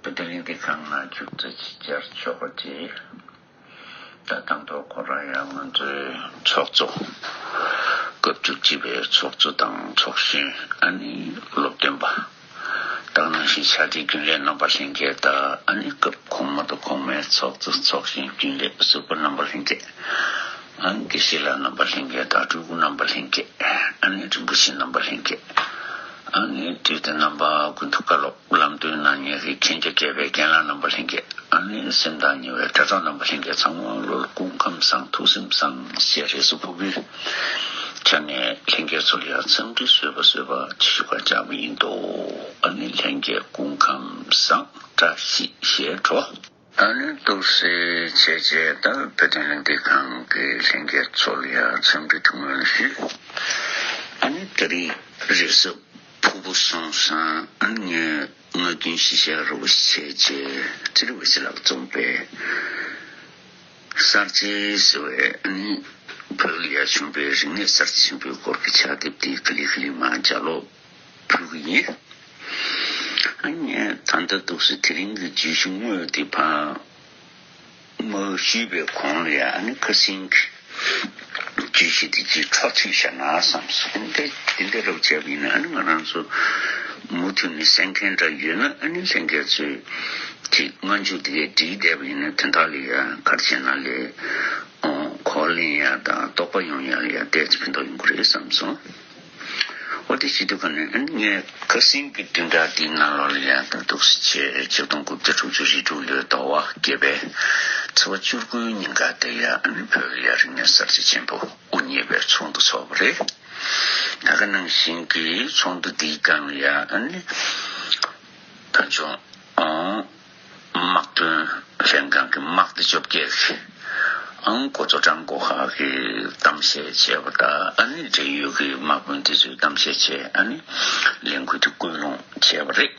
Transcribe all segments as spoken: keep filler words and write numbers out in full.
བོད་དོན་ལས་འགུལ་ཁང་ནང་བཅུག་ཚོད་ཅིག་བཅར་ཆོག་པ་དེ། ད་དང་ཐོག་ཁོ་རང་ཡང་ང་ཚོའི་ཚོགས་གཙོ། སྐབས་བཅུ་གཅིག་པའི་ཚོགས་གཙོ་དང་ཚོགས་གཞོན། ཨ་ནི་སློབ་སྟོན་པ། ད་ག་ནང་བཞིན་ཕྱག་སྦྲེལ་རྒྱུན་ལས་རྣམ་པ་ལྷན་རྒྱས་དང་། ཨ་ནི་སྐབས་གོང་མ་དང་གོང་མའི་ཚོགས་གཙོ་ཚོགས་གཞོན་རྒྱུན་ལས་ཟུར་པ་རྣམ་པ་ལྷན་རྒྱས། ཨ་ནི་དགེ་བཤེས་ལགས་རྣམ་པ་ལྷན་རྒྱས་དང་སྤྲུལ་སྐུ་རྣམ་པ་ལྷན་རྒྱས། ཨ་ནི་རིན་པོ་ཆེ་རྣམ་པ་ལྷན་རྒྱས། ཨ་ནི་དུས་དེ་རྣམ་པ་ཀུན་ཏུ་བཀའ་སློབ་ལམ་སྟོན་གནང་མཁན་གྱི་མཁྱེན་རྒྱ་རྒྱས་པའི་རྒན་ལགས་རྣམ་པ་ལྷན་རྒྱས། ཨ་ནི་སེམས་ཐག་ཉེ་བའི་དྲ་གྲོགས་རྣམ་པ་ལྷན་རྒྱས་ཚང་མ་ལོ་སྐུ་ཁམས་བཟང་ཐུགས་སེམས་བཟང་ཞེས་རེ་སུ་ཕུལ་གི། ཆ་ནས་ལྷན་རྒྱས་ཚོ་ལ་ཡང་འཚམས་འདྲི་བཟོས་པ་བཟོས་པ་ཅིག་ཞུ་ག་བཅར་བ་ཡིན་འདུག་ཨ་ནི་ལྷན་རྒྱས་སྐུ་ཁམས་བཟང་བཀྲ་ཤིས་ཞེས་གྲོགས། ཨ་ནི་འདུག་སེ་བྱས་བྱས་ད་བོད་དོན་ལས་འགུལ་ཁང་གི་ལྷན་རྒྱས་ཚོ་ལ་ཡང་འཚམས་འདྲི་ཐུགས་སྨོན་ཞུ། ཨ་ནི་ད་རེས་རེས་གཟའ་ཕུར་བུ་སོང་ཙང་ཨ་ནི་ངས་ངག་རྒྱུན་ཞིག་བཤད་རོགས་བྱས་བྱས། ཙི་རི་ཝེ་ཆི་ལགས་རྩོམ་པའི་གསར་བརྗེ་ཟེར་བའི་ཨ་ནི་བོད་ལ་ཡ་བྱུང་པའི་རིག་གནས་གསར་བརྗེ་ཆེན་པོའི་སྐོར་གྱི་ཕྱག་དེབ་དེ་ག་ལེ་ག་ལེ་མར་ལྗགས་ཀློག་ཕུལ་གི་ཡིན། ཨ་ནི་ངས་ད་ལྟ་འདུག་སེ་དེ་རིང་གི་བརྗོད་གཞི་དངོས་དེ་ཕར་མ་ཞུས་པའི་གོང་ལ་ཡ་ཨ་ནི་ཁ་སང་གི་བརྗོད་གཞི་དེ་ཅིག་འཕྲོ་མཐུད་བཞག་ན་བསམ་སོང་། དེ་འདྲ་དེ་འདྲ་རབ་བྱས་པ་ཡིན་ན་ཨ་ནི་ང་རང་ཚོ་མུ་མཐུད་ནས་གསན་མཁན་འདྲ་ཡོད་ན་ཨ་ནི་ལྷན་རྒྱས་ཚོས་ཅིག་སྔ་མཇུག་དེ་གའི་བྲིས་བསྡད་པ་ཡིན་ན་དེ་དག་ལ་ཡ་ག་རེ་བྱས་ན་ལས་ཨོ་གོ་བ་ལེན་ཡ་དང་རྟོགས་པ་ཡོང་ཡ་ལ་ཡ་ཏོག་ཙམ་ཕན་ཐོགས་ཡོང་གི་རེད་བསམ་སོང་། འོ་དེ་བྱེད་དུས་ག་ནས་ཨ་ནི་ངས་ཁ་སང་གི་བདུན་ཕྲག་འདིའི་ནང་ལོགས་ལ་ཡང་ད་འདུག་སེ་བྱས་ཆིག་སྟོང་དགུ་བརྒྱ་དྲུག་ཅུ་རེ་དྲུག་ལོའི་ཟླ་བ་བརྒྱད་པའི་ཚེས་པ་བཅུ་དགུའི་ཉིན་ཀ་དེ་ཡ་ཨ་ནི་བོད་ལ་ཡ་རིག་གནས་གསར་བརྗེ་ཆེན་པོ་དབུ་བརྙེས་པའི་ཚོགས་འདུ་ཚོགས་པ་རེད། ད་ག་ནང་བཞིན་གྱི་ཚོགས་འདུ་འདིའི་སྒང་ལ་ཡ་ཨ་ནི་བོད་ལྗོངས་ཨང་དམག་དོན་ལྷན་ཁང་གི་དམག་སྡེ་བཅོ་བརྒྱད་ཀྱི་ཨང་འགོ་གཙོ་ཀྲང་གོ་ཧྭ་གིས་གཏམ་བཤད་བྱས་པ་དང་། ཨ་ནི་འབྲེལ་ཡོད་ཀྱི་དམག་དཔོན་དེ་ཚོས་གཏམ་བཤད་བྱས། ཨ་ནི་ལས་འགུལ་དེ་སྐུལ་སློང་བྱས་པ་རེད།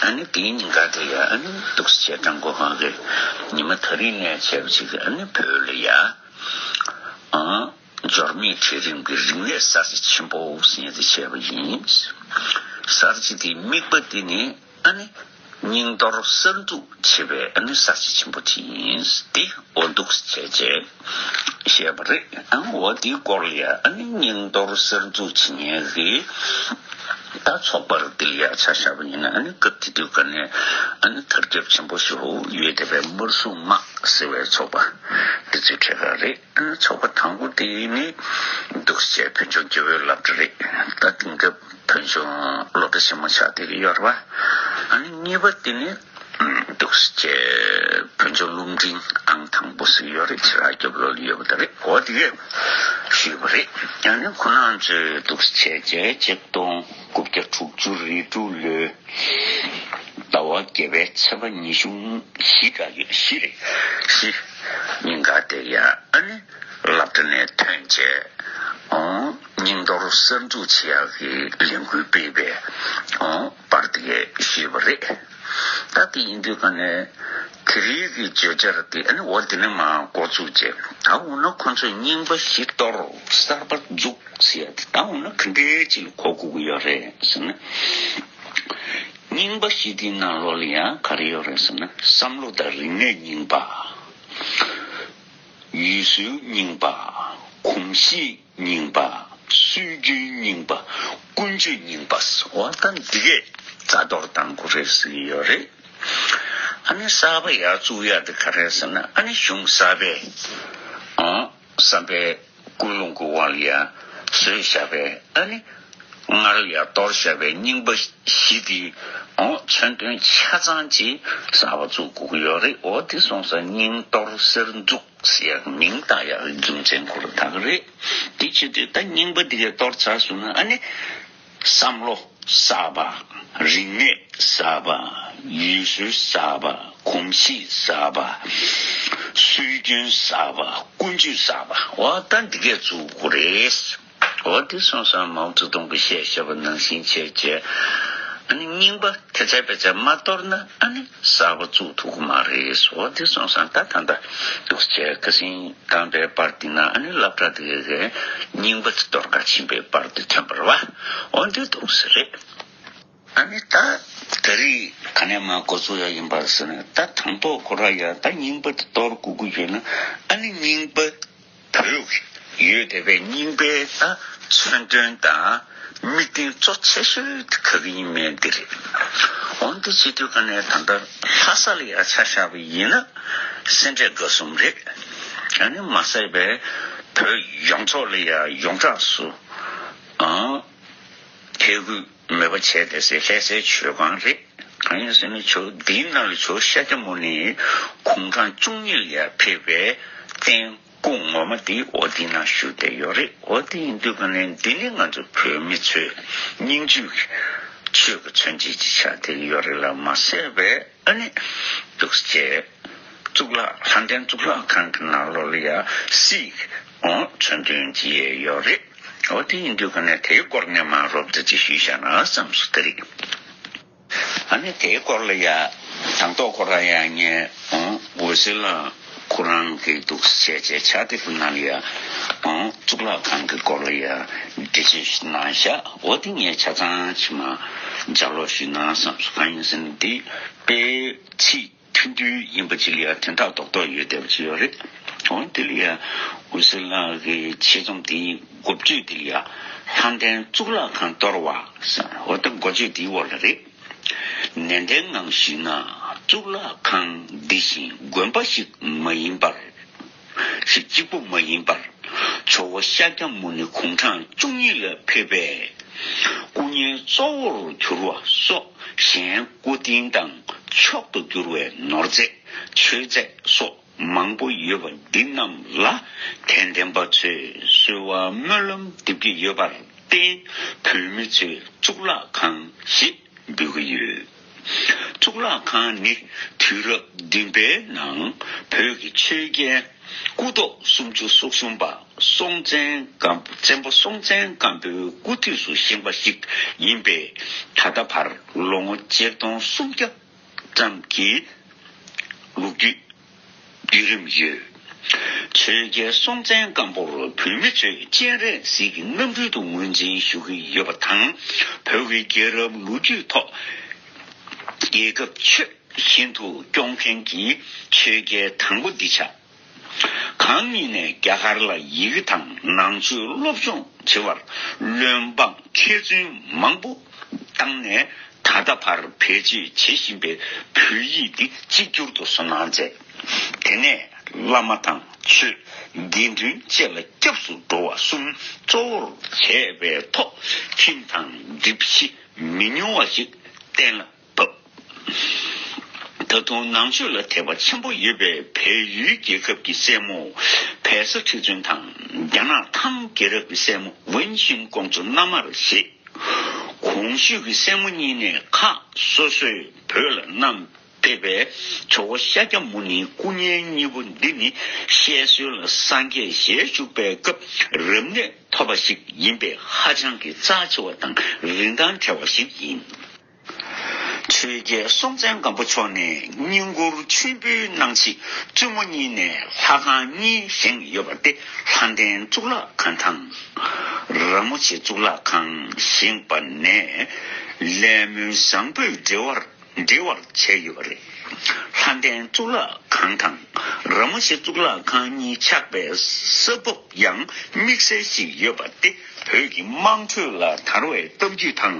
ཨ་ནི་དེའི་ཉིན་ཀ་དེ་ཡ་ཨ་ནི་འདུག་སེ་བྱས་ཀྲང་གོ་ཧྭ་གིས་ཉི་མ་དེ་རིང་ནས་བྱས་པ་ཞིག་གིས་ཨ་ནི་བོད་ལ་ཡ་ཨང་འབྱོར་མེད་གྲལ་རིམ་གྱི་རིག་གནས་གསར་བརྗེ་ཆེན་པོ་ཟེར་ཡ་དེ་བྱས་པ་ཡིན། གསར་བརྗེ་དེའི་དམིགས་པ་དེ་ནི་ཨ་ནི་རྙིང་གཏོར་གསར་འཛུགས་བྱེད་པའི་ཨ་ནི་གསར་བརྗེ་ཆེན་པོ་དེ་ཡིན། དེ་འོ་འདུག་སེ་བྱས་བྱས་བཤད་པ་རེད། ཨ་འོ་དེའི་སྐོར་ལ་ཡ་ཨ་ནི་རྙིང་གཏོར་གསར་འཛུགས་བྱེད་མཁན་གྱི་ད་ཚོགས་པ་རུ་དེ་ལ་ཡ་ཆ་བཞག་པ་ཡིན་ན་ཨ་ནི་སྐབས་དེ་དུས་ཀ་ནས་ཨ་ནི་དར་ཁྱབ་ཆེན་པོ་ཞིག་ཡོད་བསྡད་པའི་དམར་སྲུང་དམག་ཟེར་བའི་ཚོགས་པ་དེ་ཚོའི་གྲས་ཁག་རེད། ཨ་ནི་ཚོགས་པ་དང་པོ་དེ་ནི་འདུག་སེ་བྱས་བོད་ལྗོངས་རྒྱལ་པོའི་སློབ་གྲྭ་རེད། ད་དེང་སྐབས་བོད་ལྗོངས་སློབ་གྲྭ་ཆེན་མོ་ཆགས་བསྡད་ཀྱི་ཡོད་རེད་པ། ཨ་ནི་གཉིས་པ་དེ་ནི་འདུག་སེ་བྱས་བོད་ལྗོངས་སློབ་འབྲིང་ཨང་དང་པོ་ཟེར་ཡོད་རེད། ཕྱི་ར་རྒྱབ་ལོགས་ལ་ཡོད་པ་དེ་རེད། འོ་དེ་གས་ཞུས་པ་རེད། ཨ་ནི་ཁོ་རང་ཚོས་འདུག་སེ་བྱས་བྱས་ཆིག་སྟོང་དགུ་བརྒྱ་དྲུག་ཅུ་རེ་དྲུག་ལོའི་ཟླ་བ་བརྒྱད་པའི་ཚེས་པ་ཉི་ཤུ་བཞི་འདྲ་ཡོད། བཞི་རེད། བཞི་ཉིན་ཀ་དེ་ཡ་ཨ་ནི་སློབ་གྲྭ་ནས་ཐོན་བྱས་ཨོ་རྙིང་གཏོར་གསར་འཛུགས་བྱེད་ཡག་གི་ལས་འགུལ་སྤེལ་བའི་ཨོ་པར་དེ་གས་ཞུས་པ་རེད། ད་དེ་ཡིན་དུས་ག་ནས་དེ་རིང་གི་བརྗོད་བྱ་དེ་ཨ་ནི་འོ་དེ་ནས་མར་འགོ་བཙུགས་བྱས། ད་འོ་ན་ཁོ་ཚོས་རྙིང་པ་བཞི་གཏོར་གསར་པ་འཛུགས་ཟེར་ཡ་དེ་ད་འོ་ན་ག་འདྲའི་ཅིག་ལ་གོ་དགོས་ཀྱི་ཡོད་རེད་ཟེར་ན། རྙིང་པ་བཞི་དེའི་ནང་ལོགས་ལ་ཡང་ག་རེ་ཡོད་རེད་ཟེར་ན། བསམ་བློ་དང་རིག་གནས་རྙིང་པ། ཡུལ་སྲོལ་རྙིང་པ། གོམས་གཤིས་རྙིང་པ། སྲོལ་རྒྱུན་རྙིང་པ། ཀུན་སྤྱོད་རྙིང་པ། འོ་ད་འདི་གས་རྩ་གཏོར་གཏང་དགོས་རེད་ཟེར་གྱི་ཡོད་རེད། ཨ་ནི་གསར་པ་ཡར་བཙུགས་ཡ་དེ་ག་རེ་ཟེར་ན། ཨ་ནི་གཞུང་གསར་པས་ཨང་བསམ་པའི་ཀུན་སློང་གི་དབང་ལ་ཡ་བཟོས་བཞག་པའི་ཨ་ནི་སྔར་ལ་ཡ་གཏོར་བཞག་པའི་རྙིང་པ་བཞི་དེ་ཨང་མཚོན་དོན་ཆ་ཚང་ཅིག་གསར་པ་བཙུགས་དགོས་ཀྱི་ཡོད་རེད། འོ་དེ་སོང་ཙང་རྙིང་གཏོར་གསར་འཛུགས་ཟེར་ཡག་མིང་བཏགས་ཡག་གི་རྒྱུ་མཚན་ཁོ་རང་ད་ག་རེད། དེ་བྱེད་དུས་ད་རྙིང་པ་འདི་གས་གཏོར་ཚར་སོང་ན་ཨ་ནི་བསམ་བློ་གསར་པ། རིག་གནས་གསར་པ། ཡུལ་སྲོལ་གསར་པ། གོམས་གཤིས་གསར་པ། སྲོལ་རྒྱུན་གསར་པ། ཀུན་སྤྱོད་གསར་པ། འོ་ད་འདི་གས་བཙུགས་དགོས་རེད། འོ་དེ་སོང་ཙང་མའོ་ཙེ་ཏུང་གིས་བཤད་བཞག་པ་ནང་བཞིན་བྱས་བྱས། ཨ་ནི་རྙིང་པ་དེ་ཚོ་བེད་སྤྱོད་མ་གཏོར་ན་ཨ་ནི་གསར་པ་བཙུགས་ཐུབ་ཀྱི་མ་རེད། འོ་དེ་སོང་ཙང་ད་ད་ལྟ་འདུག་སེ་བྱས་ཁ་སང་བཏང་པའི་པར་འདི་ན་ཨ་ནི་སློབ་གྲྭ་དེ་གའི་རྙིང་པ་དེ་གཏོར་ག་ཕྱིན་པའི་པར་དེ་ཐོན་པ་རེད་པ། འོ་འདི་འདུག་སེ་རེད། ཨ་ནི་ད་ད་རེས་ག་ནས་མར་འགོ་ཚུགས་ཡ་ཡིན་པ་ཟེར་ན། ད་དང་ཐོག་ཁོ་རང་ཡ་ད་རྙིང་པ་དེ་གཏོར་དགོས་ཀྱི་ཡོད་ན། ཨ་ནི་རྙིང་པ་བོད་ཡོད་བསྡད་པའི་རྙིང་པའི་ད་མཚོན་དོན་དང་དམིགས་རྟེན་གཙོ་ཆེ་ཤོས་དེ་ག་གི་ཡིན་མིན་འདི་རེད། འོན་ཏེ་བྱེད་དུས་ག་ནས་ད་ལྟ་ལྷ་ས་ལ་ཡ་ཆ་བཞག་པ་ཡིན་ན་སེ་འབྲས་དགའ་གསུམ་རེད། ཨ་ནི་མ་ཟད་པའི་བོད་ཡོངས་རྫོགས་ལ་ཡ་ཡོངས་གྲགས་སུ་ཨང་ཐད་ཁུལ་མེད་པ་བྱས་ཏེ་ཟེར་ལྷ་སའི་མཆོད་ཁང་རེད། གང་ཡིན་ཟེར་ན་ཇོ་བོ་འདིའི་ནང་ལ་ཇོ་བོ་ཤཱཀྱ་མུ་ནེ་དགུང་གྲངས་བཅུ་གཉིས་ལ་ཡ་ཕེབས་པའི་རྟེན་སྐུ་ངོ་མ་འདི་འོ་འདི་ན་བཞུགས་བསྡད་ཡོད་རེད། འོ་དེ་ཡིན་དུས་ག་ནས་འདི་ནི་ང་ཚོ་བོད་མི་ཚོའི་སྙིང་བཅུད་ཀྱི་ཆོས་ཀྱི་མཚོན་བྱེད་ཅིག་ཆགས་བསྡད་ཡོད་རེད་ལ་མ་ཟད་པའི་ཨ་ནི་འདུག་སེ་གཙུག་ལག་ལྷ་ལྡན་གཙུག་ལག་ཁང་གི་ནང་ལོགས་ལ་ཡ་གསེར་གྱི་འོ་མཚོན་དོན་ཅིག་ཡོད་རེད། འོ་དེ་ཡིན་དུས་ག་ནས་དེའི་སྐོར་ནས་མར་རོབ་ཙམ་ཅིག་ཞུས་བཞག་ན་བསམ་སོང་ད་རེས། ཨ་ནི་དེའི་སྐོར་ལ་ཡ་དང་ཐོག་ཁོ་རང་ཡ་ངས་འོ་འོད་ཟེར་ལགས་ཁོ་རང་གི་འདུག་སེ་བྱས་བྱས་ཕྱག་དེབ་ཀྱི་ནང་ལ་ཡ་འོ་གཙུག་ལག་ཁང་གི་སྐོར་ལ་ཡ་འགྲེལ་བརྗོད་ཞིག་གནང་བཞག་འོ་དེ་ངས་ཆ་ཚང་ཅིག་མར་ལྗགས་ཀློག་ཞུས་ན་བསམ་སོང་། གང་ཡིན་ཟེར་ན་འདི་དཔེ་ཚིག་ཐུང་ཐུང་ཡིན་པ་ཅིག་ལ་ཡ་དོན་དག་རྡོག་རྡོག་ཡོད་བསྡད་པ་ཅིག་ཡོད་རེད། འོ་དེ་ལ་ཡ་འོད་ཟེར་ལགས་ཀྱི་ཆེད་རྩོམ་དེའི་འགོ་བརྗོད་དེ་ལ་ཡ་ལྷ་ལྡན་གཙུག་ལག་ཁང་གཏོར་བ་ཟེར། འོ་ད་འགོ་བརྗོད་དེའི་འོག་ལ་རེད། ནན་ཏན་ངང་ཞུས་ན་གཙུག་ལག་ཁང་འདི་བཞིན་དགོན་པ་ཞིག་མ་ཡིན་པར། ཞིག་གཅིག་པུ་མ་ཡིན་པར། ཇོ་བོ་ཤཱཀྱ་མུ་ནེ་དགུང་གྲངས་བཅུ་གཉིས་ལ་ཕེབས་པའི་སྐུ་བརྙན་གཙོ་བོར་གྱུར་བ་སོགས་གཞན་སྐུ་རྟེན་དང་མཆོག་ཏུ་གྱུར་བའི་ནོར་རྫས་མཆོད་རྫས་སོགས་མང་པོ་ཡོད་པ་འདི་རྣམས་ལ་དད་ལྡན་པ་ཚོས་གསོལ་བ་སྨོན་ལམ་འདེབས་ཀྱི་ཡོད་པར་བརྟེན་བོད་མི་ཚོས་གཙུག་ལག་ཁང་ཞེས་འབོད་ཀྱི་ཡོད། གཙུག་ལག་ཁང་ནི་དུས་རབས་བདུན་པའི་ནང་བོད་ཀྱི་ཆོས་རྒྱལ་སྐུ་ཐོག་སུམ་ཅུ་སོ་གསུམ་པ་སྲོང་བཙན་སྒམ་བཙན་པོ་སྲོང་བཙན་སྒམ་པོའི་སྐུ་དུས་སུ་བཞེངས་པ་ཞིག་ཡིན་པས། ད་ལྟ་བར་ལོ་ངོ་ཆིག་སྟོང་སུམ་བརྒྱ་ཙམ་གྱི་ལོ་རྒྱུས་བརྒྱུད་རིམ་ཡོད། ཆོས་རྒྱལ་སྲོང་བཙན་སྒམ་པོར་བོད་མི་ཚོས་སྤྱན་རས་གཟིགས་ཀྱི་རྣམ་སྤྲུལ་དུ་ངོས་འཛིན་ཞུ་གི་ཡོད་པ་དང་། བོད་ཀྱི་རྒྱལ་རབས་ལོ་རྒྱུས་ཐོག་རྒྱལ་ཁབ་ཆོས་བཞིན་དུ་སྐྱོང་མཁན་གྱི་ཆོས་རྒྱལ་དང་པོ་འདི་ཆགས། གང་ཉིད་ནས་རྒྱ་གར་ལ་ཡི་གེ་དང་ནང་ཆོས་སློབ་སྦྱོང་བྱེད་པར་བློན་འབངས་མཁས་བཙུན་མང་པོ་བཏང་ནས། ད་ལྟ་བར་བེད་སྤྱོད་བྱེད་བཞིན་པའི་བོད་ཡིག་འདི་གཅིག་གྱུར་དུ་བཟོ་གནང་མཛད། དེ་ནས་བླ་མ་དང་ཆོས་དགེ་འདུན་བཅས་ལ་སྐྱབས་སུ་འགྲོ་བ་གསུམ་གཙོ་བོར་བྱས་པའི་ཐོག་ཁྱིམ་དང་སྒྲིག་གཞི་མི་ཉུང་བ་ཞིག་གཏན་ལ་བབས། ད་དུང་ནང་ཆོས་ལ་དད་པ་ཆེན་པོ་ཡོད་པའི་བལ་ཡུལ་རྒྱལ་ཁབ་ཀྱི་སྲས་མོ་བལ་བཟའ་ཁྲི་བཙུན་དང་རྒྱ་ནག་ཐང་རྒྱལ་རབས་ཀྱི་སྲས་མོ་ཝུན་ཆིང་ཀོང་ཙུའུ་མནའ་མར་བཞེས། གོང་ཞུས་ཀྱི་སྲས་མོ་གཉིས་ནས་ཁག་སོ་སོས་བོད་ལ་བསྣམས་ཕེབས་པའི་ཇོ་བོ་ཤཱཀྱ་མུ་ནེའི་སྐུ་བརྙན་གཉིས་པོ་འདི་ནི་བཤད་སྲོལ་ལ་སངས་རྒྱས་ཞལ་བཞུགས་པའི་སྐབས་རབ་གནས་ཐོབ་པ་ཞིག་ཡིན་པས་ཧ་ཅང་གི་རྩ་ཆེ་བ་དང་རིན་ཐང་བྲལ་བ་ཞིག་ཡིན། ཆོས་རྒྱལ་སྲོང་བཙན་སྒམ་པོ་མཆོག་ནས་བསྙེན་བཀུར་མཆོད་འབུལ་གནང་ཆེད་བཙུན་མོ་གཉིས་ནས་ལྷ་ཁང་གཉིས་བཞེངས་ཡོད་པ་སྟེ། ལྷ་ལྡན་གཙུག་ལག་ཁང་དང་ར་མོ་ཆེ་གཙུག་ལག་ཁང་བཞེངས་པ་ནས་ལས་སྨོན་བཟང་པོས་འབྲེལ་བར་འབྲེལ་བར་བྱས་ཡོད་པ་རེད། ལྷ་ལྡན་གཙུག་ལག་ཁང་དང་ར་མོ་ཆེ་གཙུག་ལག་ཁང་གཉིས་ཆགས་པའི་ས་བབ་ཡང་དམིགས་བསལ་ཞིག་ཡོད་པ་སྟེ། བོད་ཀྱི་དམངས་ཁྲོད་ལ་དར་བའི་གཏམ་རྒྱུད་དང་།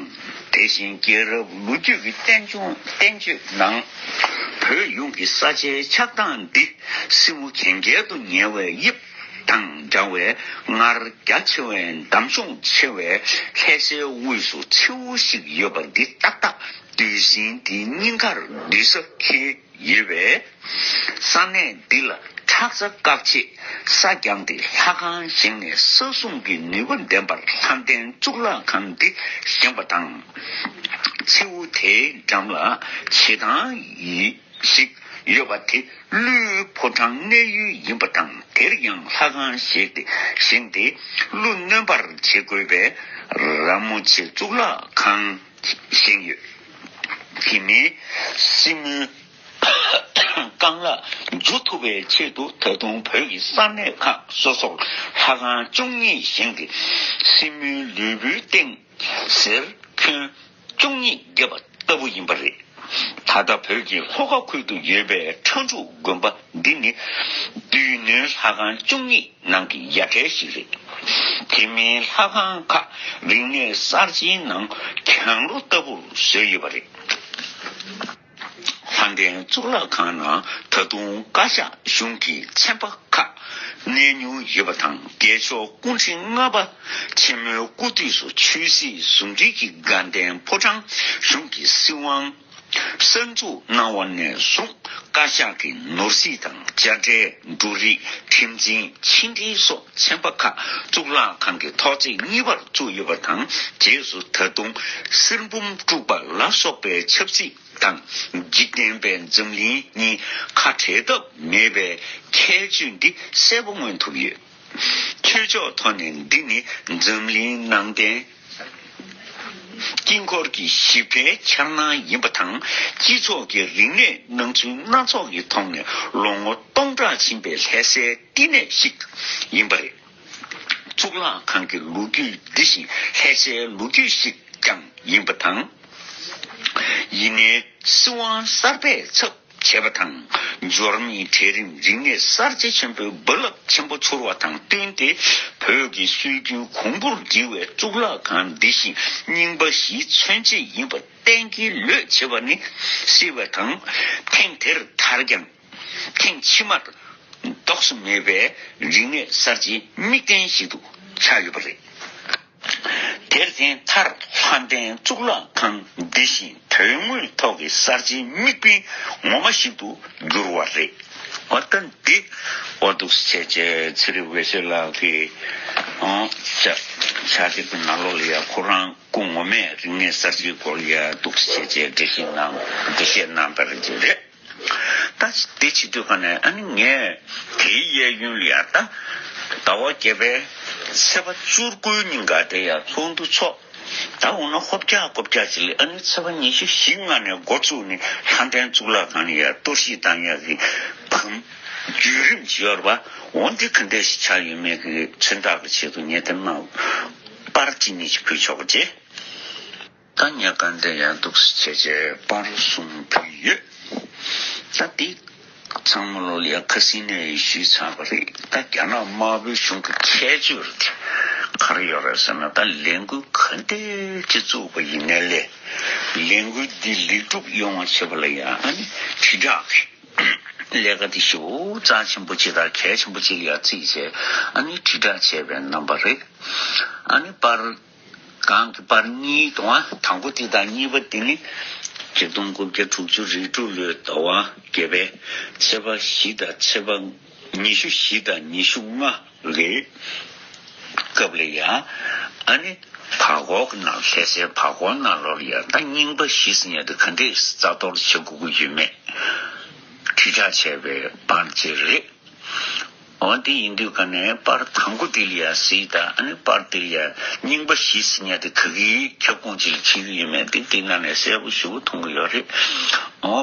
དེ་བཞིན་རྒྱལ་རབས་ལོ་རྒྱུས་ཀྱི་བསྟན་བཅོས་བསྟན་བཅོས་ནང་། བོད་ཡོངས་ཀྱི་ས་ཆའི་ཆགས་སྟངས་འདི་སྲིན་མོ་གན་རྐྱལ་དུ་ཉལ་བའི་དབྱིབས་དང་འདྲ་བས་སྔར་རྒྱ་ཆེ་བའི་འདམ་གཤོངས་ཆེ་བའི་ལྷ་སའི་དབུས་སུ་མཚེའུ་ཞིག་ཡོད་པ་འདི་ཏག་ཏག་བདུད་སྲིན་དེའི་སྙིང་ཁར་བདུད་ས་འཁེལ་ཡོད་པས། ས་གནས་འདི་ལ་ཁྲག་རྩ་བཀག་ཆེད་ས་རྒྱང་སྟེ་ལྷ་ཁང་བཞེངས་ནས་ས་སྲུང་གི་ནུས་པ་ལྡན་པར་ལྷ་ལྡན་གཙུག་ལག་ཁང་འདི་བཞེངས་པ་དང་། མཚེའུ་དེའི་འགྲམ་ལ་བྱེ་ཐང་ཡི་ཞིག་ཡོད་པ་དེ་ཀླུའི་ཕོ་བྲང་གནས་ཡུལ་ཡིན་པ་དང་། དེར་ཡང་ལྷ་ཁང་བཞེངས་ཏེ་བཞེངས་ཏེ་ཀླུ་གནོན་པར་བྱེད་དགོས་པས་ར་མོ་ཆེ་གཙུག་ལག་ཁང་བཞེངས་ཡོད། དེ་མིན་སྲིན་མོའི་རྐང་ལག་འཇུ་ཐུབ་པའི་ཆེད་དུ་ད་དུང་བོད་ཀྱི་ས་གནས་ཁག་སོ་སོར་ལྷ་ཁང་བཅུ་གཉིས་བཞེངས་ཏེ་སྲིན་མོའི་ལུས་པོའི་སྟེང་གཟེར་འཁོན་ བཅུ་གཉིས་བརྒྱབ་པ་ལྟ་བུ་ཡིན་པ་རེད། ད་ལྟ་བོད་ཀྱི་ལྷོ་ཁ་ཁུལ་དུ་ཡོད་པའི་ཁྲ་འབྲུག་དགོན་པ་འདི་ནི་སྡེ་སྣོད་ལྷ་ཁང་བཅུ་གཉིས་ནང་གི་ཡ་གྲས་ཤིག་རེད། དེ་མིན་ལྷ་ཁང་ཁག་རིག་གནས་གསར་བརྗེའི་ནང་གྱང་རོ་ལྟ་བུར་བཟོས་ཡོད་པ་རེད། ལྷ་ལྡན་གཙུག་ལག་ཁང་ནང་ད་དུང་བཀའ་ཤག་གཞུང་གི་ཚན་པ་ཁག་གནས་མྱོང་ཡོད་པ་དང་། རྒྱལ་མཆོག་སྐུ་ཕྲེང་ལྔ་པ་ཆེན་མོའི་སྐུ་དུས་སུ་ཆོས་སྲིད་ཟུང་འབྲེལ་གྱི་དགའ་ལྡན་ཕོ་བྲང་གཞུང་གི་སྲིད་དབང་གསར་འཛུགས་གནང་བ་ནས་བཟུང་བཀའ་ཤག་གི་ནོར་སྲིད་དང་དཔྱ་ཁྲལ། འབྲུ་རིགས། ཁྲིམས་འཛིན། ཕྱི་འབྲེལ་སོགས་ཚན་པ་ཁག་གཙུག་ལག་ཁང་གི་ཐོག་བརྩེགས་གཉིས་པར་བཙུགས་ཡོད་པ་དང་། རྗེས་སུ་ད་དུང་གསེར་འབུམ་དཀྲུགས་པ་ལ་སོགས་པའི་ཆབ་སྲིད་དང་འཇིག་རྟེན་པའི་འཛམ་གླིང་གཉིས་ཁ་བྲལ་ཐབས་མེད་པའི་ཁྱད་ཆོས་འདི་གསལ་པོ་མངོན་ཐུབ་ཡོད། ཆོས་ཕྱོགས་ཐོག་ནས་འདི་ནི་འཛམ་གླིང་ནང་བསྟན་དཀྱིལ་འཁོར་གྱི་ཞིབ་ཕྲའི་འཆར་སྣང་ཡིན་པ་དང་། སྤྱི་ཚོགས་ཀྱི་རིག་གནས་སྣང་ཚུལ་སྣ་ཚོགས་ཀྱི་ཐོག་ནས་ལོ་ངོ་སྟོང་ཕྲག་ཕྱིན་པའི་ལྷ་སའི་བསྟི་གནས་ཤིག་ཡིན་པ་རེད། གཙུག་ལག་ཁང་གི་ལོ་རྒྱུས་འདི་བཞིན་ལྷ་སའི་ལོ་རྒྱུས་ཤིག་ཀྱང་ཡིན་པ་དང་། ཡིན་ནའི་སྲིད་དབང་གསར་པས་ཚབ་བྱས་པ་དང་། འབྱོར་མེད་གྲལ་རིམ་རིག་གནས་གསར་བརྗེ་ཆེན་པོའི་རྦ་རླབས་ཆེན་པོ་འཕྱུར་བ་དང་བསྟུན་ཏེ། བོད་ཀྱི་སྲོལ་རྒྱུན་གོང་བུར་བསྒྲིལ་བའི་གཙུག་ལག་ཁང་འདི་བཞིན་རྙིང་པ་བཞིའི་མཚོན་བྱེད་ཡིན་པ་གཏན་འཁེལ་ལོས་བྱེད་པ་ནི་སྲིད་པ་དང་། ཐེངས་དེར་མཐར་ཀྱང་ཐེངས་ཕྱི་མར་ལྡོག་ས་མེད་པའི་རིག་གནས་གསར་བརྗེའི་དམིགས་རྟེན་ཞིག་ཏུ་ཆགས་ཡོད་པ་རེད། དེར་བརྟེན་མཐར་ལྷ་ལྡན་གཙུག་ལག་ཁང་འདི་བཞིན་དོན་དངོས་ཐོག་གི་གསར་བརྗེའི་དམིགས་འབེན་ངོ་མ་ཞིག་ཏུ་གྱུར་བ་རེད། འོ་ད་འདི་འོ་འདུག་སེ་བྱས་བྱས་ཚེ་རིང་འོད་ཟེར་ལགས་ཀྱིས་ཨང་ཕྱག་ཕྱག་དེབ་ཀྱི་ནང་ལོགས་ལ་ཡང་ཁོ་རང་སྐུ་ངོ་མས་རིག་གནས་གསར་བརྗེའི་སྐོར་ལ་ཡང་འདུག་སེ་བྱས་བྱས་འགྲེལ་བཤད་གནང་འགྲེལ་བཤད་གནང་བ་རེད་ཅེས་རེད། ད་དེ་བྱེད་དུས་ག་ནས་ཨ་ནི་ངས་དེའི་གཡས་གཡོན་ལ་ཡ་ད་ཟླ་བ་བརྒྱད་པའི་ཚེས་པ་བཅུ་དགུའི་ཉིན་ག་དེ་ཡ་ཚོགས་འདུ་ཚོགས། ད་འོ་ན་ཧོབ་རྒྱག་ཀོབ་རྒྱག་ཅིག་ལ་ཨ་ནི་ཚེས་པ་ཉི་ཤུ་བཞི་ལྔ་ནས་འགོ་བཙུགས་ནས་ལྷ་ལྡན་གཙུག་ལག་ཁང་ལ་ཡ་གཏོར་བཤིག་བཏང་ཡག་གི་བམ་བརྒྱུད་རིམ་ཅིག་ཡོད་རེད་པ། འོ་འདི་ག་འདྲ་ཞིག་ཆགས་ཡོད་མེད་ཀྱི་མཚོན་རྟགས་ཀྱི་ཆེད་དུ་ངས་དེ་མ་པར་གཅིག་གཉིས་ཤིག་ཕུལ་ཆོག་གི་རེད། ད་ཉེ་ག་འདི་ཡང་འདུག་སེ་བྱས་བྱས་པར་གསུམ་ཕུལ་ཡོད། ད་འདི་ཚང་མ་ལོ་ལ་ཡ་ཁ་སང་ནས་ཞུས་ཚར་བ་རེད། ད་རྒྱ་ནག་དམར་པོའི་གཞུང་གི་ཁྱད་ཆོས་རེད། ག་རེ་ཡོད་རེད་ཟེར་ན། ད་ལས་འགུལ་ག་འདྲ་ཅིག་བཙུགས་པ་ཡིན་ནའི་ལས་ལས་འགུལ་འདི་ལེགས་གྲུབ་ཡོང་བ་བྱེད་པ་ལ་ཡ་ཨ་ནི་དྲིལ་བསྒྲགས་ཀྱི་ལས་ཀ་འདི་ཞེ་པོ་རྩ་ཆེན་པོ་ཅིག་དང་གལ་ཆེན་པོ་ཅིག་ལ་ཡ་བརྩིས་བྱས་ཨ་ནི་དྲིལ་བསྒྲགས་བྱས་པའི་རྣམ་པ་རེད། ཨ་ནི་པར། གང་གི་པར་གཉིས་དང་དང་པོ་དེ་དང་གཉིས་པ་དེ་ནི་ཆིག་སྟོང་དགུ་བརྒྱ་དྲུག་ཅུ་རེ་དྲུག་ལོའི་ཟླ་བ་བརྒྱད་པའི་ཚེས་པ་བཞི་དང་ཚེས་པ་ཉི་ཤུ་བཞི་དང་ཉི་ཤུ་ལྔ་གི་སྐབས་ལ་ཡང་ཨ་ནི་བར་སྐོར་གྱི་ནང་ལྷ་སའི་བར་སྐོར་ནང་ལོགས་ལ་ཡང་ད་རྙིང་པ་བཞི་ཟེར་མཁན་དེ་ག་འདྲས་རྩ་གཏོར་བྱེད་དགོས་ཀྱི་ཡོད་མེད་དྲིལ་བསྒྲགས་བྱས་པའི་པར་ཅིག་རེད། འོ་དེ་ཡིན་དུས་ག་ནས་པར་དང་པོ་དེ་ལ་ཡ་གཟིགས་དང་། ཨ་ནི་པར་དེ་ལ་ཡ་རྙིང་པ་བཞི་ཟེར་མཁན་དེ་ག་གིའི་ཁྱབ་ཁོངས་ཅིག་ལ་འཁེལ་གྱི་ཡོད་མེད་དེ་དེ་ནང་ནས་གསལ་པོ་ཞེ་པོ་མཐོང་གི་ཡོད་རེད། འོ་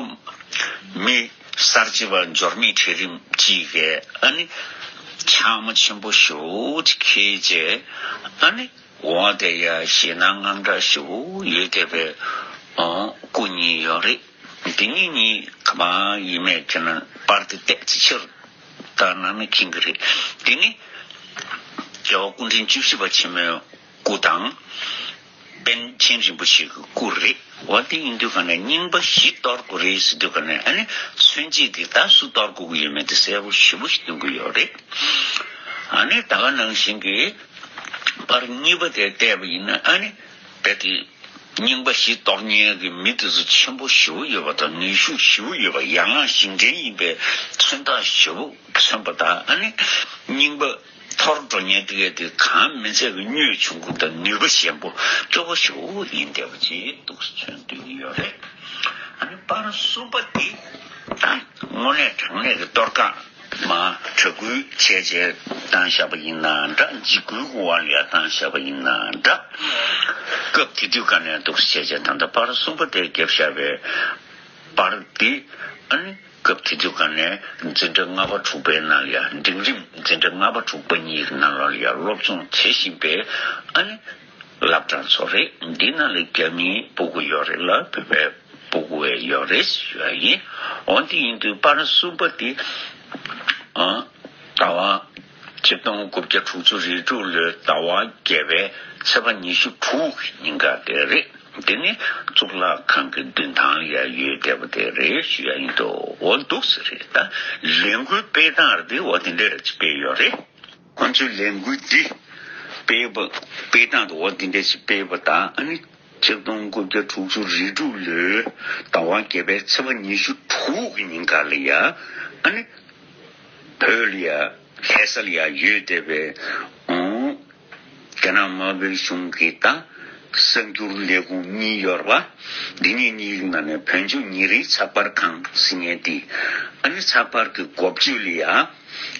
མི་གསར་བརྗེ་བ་འབྱོར་མེད་གྲལ་རིམ་གཅིག་གིས་ཨ་ནི་འཆར་སྒོ་ཆེན་པོ་ཞེ་པོ་ཅིག་འཁྱེར་བྱས་ཨ་ནི། འོ་དེ་ཡ་ཞེད་སྣང་དངངས་སྐྲག་ཞེ་པོ་ཡོད་བསྡད་པའི་ཨོ་སྐུ་གཉིས་ཡོད་རེད། དེ་གཉིས་གཉིས་ག་པར་ཡིན་མེད་ཁྱེད་རང་པར་དེ་བལྟས་ཚེ་ཕྱིར་ལྟ་ན་ནི་མཁྱེན་གྱི་རེད། དེ་ནི་རྒྱལ་བ་སྐུ་ཕྲེང་བཅུ་བཞི་པ་ཆེན་མོའི་སྐུ་དང་། པཎ་ཆེན་རིན་པོ་ཆེ་གི་སྐུ་རེད། འོ་དེ་ཡིན་དུས་ག་ནས་རྙིང་པ་བཞི་གཏོར་དགོས་རེད་ཟེར་དུས་ག་ནས་ཨ་ནི་མཚོན་བྱེད་དེ་ད་སུ་གཏོར་དགོས་ཀྱི་ཡོད་མེད་དེ་གསལ་པོ་ཞེ་པོ་ཞིག་སྟོན་གྱི་ཡོད་རེད། ཨ་ནི་ད་ག་ནང་བཞིན་གྱི་པར་གཉིས་པ་དེ་བལྟས་པ་ཡིན་ན་ཨ་ནི་རྦད་དེ་རྙིང་པ་བཞི་གཏོར་མཁན་གྱི་མི་དེ་ཚོ་ཆེན་པོ་ཞེ་པོ་ཡོད་པ་དང་ནུས་ཤུགས་ཞེ་པོ་ཡོད་པ། ཡན་ལག་བཞི་འདྲེན་ཡིན་པའི་མཚོན་རྟགས་ཞེ་པོ་མཚོན་པ་དང་། ཨ་ནི་རྙིང་པ་འཐོར་འགྲོ་མཁན་དེ་གས་དེ་གང་མིན་ཚད་ཀྱི་མྱོས་ཆུང་ཀུ་དང་ནུས་པ་ཞན་པོ་སྐྱོ་པོ་ཞེ་པོ་ཡིན་བསྡད་པ་ཅིག་འདུག་སེ་མཚོན་སྡོད་ཀྱི་ཡོད་རེད། ཨ་ནི་པར་གསུམ་པ་དེ་ད་དངོས་གནས་དྲང་གནས་ཀྱི་གཏོར་རྐང་། མར་དྲ་སྐུལ་བྱས་བྱས་བཏང་བཞག་པ་ཡིན་ན་འདྲ། འཇིགས་སྐུལ་གྱི་འོག་ལ་ཡ་བཏང་བཞག་པ་ཡིན་ན་འདྲ། སྐབས་དེ་དུས་ག་ནས་འདུག་སེ་བྱས་བྱས་ད་ལྟ་པར་གསུམ་པ་དེ་བརྒྱབ་བཞག་པའི་པར་འདི་ཨ་ནི་སྐབས་དེ་དུས་ག་ནས་འཛིན་གྲྭ་ལྔ་པ་དྲུག་པའི་ནང་ལ་ཡ་འབྲིང་རིམ་འཛིན་གྲྭ་ལྔ་པ་དྲུག་པ་གཉིས་ཀྱི་ནང་ལོགས་ལ་ཡ་སློབ་སྦྱོང་བྱེད་བཞིན་པའི་ཨ་ནི། སློབ་གྲྭ་ཚོ་རེད། འདི་ནང་ལ་རྒྱ་མིའི་སྤུ་གུ་ཡོད་རེད་ལ། བོད་པའི་སྤུ་གུ་ཡང་ཡོད་རེད་ཞུ་ཡ་ཡིན། འོ་འདི་ཡིན་དུས་པར་གསུམ་པ་འདི། ཨ། ཟླ་བ། ཆིག་སྟོང་དགུ་བརྒྱ་དྲུག་ཅུ་རེ་དྲུག་ལོའི་ཟླ་བ་བརྒྱད་པའི་ཚེས་པ་ཉི་ཤུ་དྲུག་གི་ཉིན་ཀ་དེ་རེད། འདི་ནི་གཙུག་ལག་ཁང་གི་མདུན་ཐང་ལ་ཡ་ཡོད་བསྡད་པ་དེ་རེད་ཞུ་ཡ་ཡིན། འདུག་འོ་འདུག་ཟེར་རེད། ད་ལས་འགུལ་སྤེལ་སྟངས་རེད་དེ། འོ་འདི་འདྲ་རེ་སྤེལ་ཡོད་རེད། ཁོང་ཚོའི་ལས་འགུལ་འདི་སྤེལ་བ། སྤེལ་སྟངས་དུ་འོ་འདི་འདྲ་ཞིག་སྤེལ་བ་དང་། ཨ་ནི་ཆིག་སྟོང་དགུ་བརྒྱ་དྲུག་ཅུ་རེ་དྲུག་ལོའི་ཟླ་བ་བརྒྱད་པའི་ཚེས་པ་ཉི་ཤུ་དྲུག་གི་ཉིན་ཀ་ལ་ཡ། ཨ་ནི་བོད་ལ་ཡ། ལྷ་ས་ལ་ཡ་ཡོད་བསྡད་པའི། ཨང་། རྒྱ་ནག་དམར་པོའི་གཞུང་གི་ད་གསར་འགྱུར་ལས་ཁུངས་གཉིས་ཡོད་རེད་པ། འདི་གཉིས་གཉིས་ཀྱི་ནང་ནས་བོད་ལྗོངས་ཉིན་རེའི་ཚགས་པར་ཁང་ཟེར་མཁན་འདི། ཨ་ནི་ཚགས་པར་གྱི་འགོ་བརྗོད་ལ་ཡ།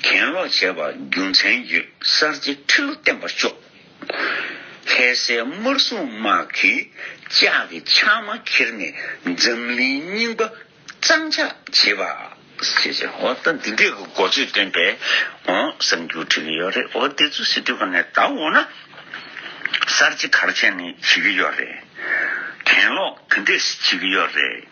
གྱེན་ལོག་བྱས་པ་རྒྱུ་མཚན་ཡོད། གསར་བརྗེ་ཁྲི་ལོ་བརྟན་པར་ཤོག་ལྷ་སའི་དམར་སྲུང་དམག་གིས་ལྕགས་ཀྱི་ཕྱགས་མ་འཁྱེར་ནས་འཛམ་གླིང་རྙིང་པ་གཙང་ཕྱགས་བྱེད་པ། ཞེས་བྱ། འོ་ད་འདི་འདྲས་ཀྱི་འགོ་བརྗོད་བཏོན་པས། འོ་གསར་འགྱུར་བྲིས་ཀྱི་ཡོད་རེད། འོ་དེ་ཚོ་ཟེར་དུས་ག་ནས་ད་འོ་ན། གསར་བརྗེ་ག་རེ་བྱས་ནས་བྱེད་ཀྱི་ཡོད་རེད། གྱེན་ལོག་ག་འདྲས་བྱེད་ཀྱི་ཡོད་རེད།